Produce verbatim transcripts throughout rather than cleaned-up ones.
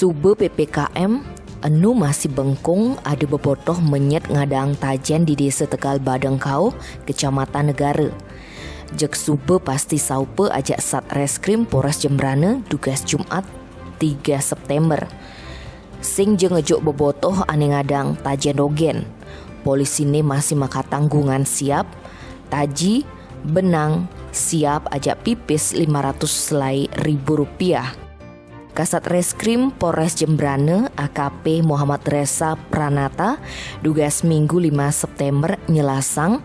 Suba P P K M, enu masih bengkung ada bebotoh menyet ngadang tajen di Desa Tegal Badengkau, Kecamatan Negara. Jeg suba pasti saupa ajak Satreskrim Polres Jembrana dugas Jumat tiga September. Sing ja ngejuk bebotoh ane ngadang tajen dogen. Polisine masih makatang gungan siap, taji, benang, siap ajak pipis lima ratus selai ribu rupiah. Kasat Reskrim Polres Jembrana A K P Muhammad Resa Pranata dugas Minggu lima September nyelasang,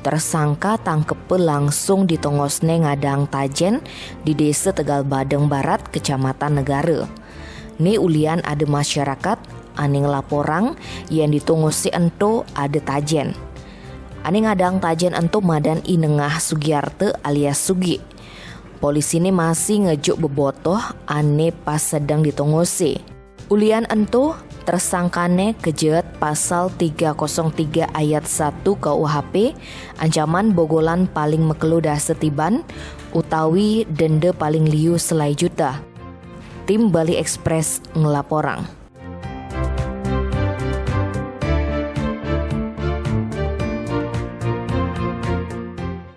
tersangka tangkepa langsung ditongosne ngadang tajen di Desa Tegal Badeng Barat, Kecamatan Negara. Ne ulian ada masyarakat ane nglaporang yen di tongose ento ada tajen. Ane ngadang tajen ento madan I Nengah Sugiarta alias Sugi. Polisine masih ngejuk bebotoh ane pas sedeng ditongose. Ulian ento, tersangkane kejeet pasal tiga kosong tiga ayat satu K U H P, ancaman bogolan paling makelo dasa tiban utawi denda paling liu selai juta. Tim Bali Express nglaporang.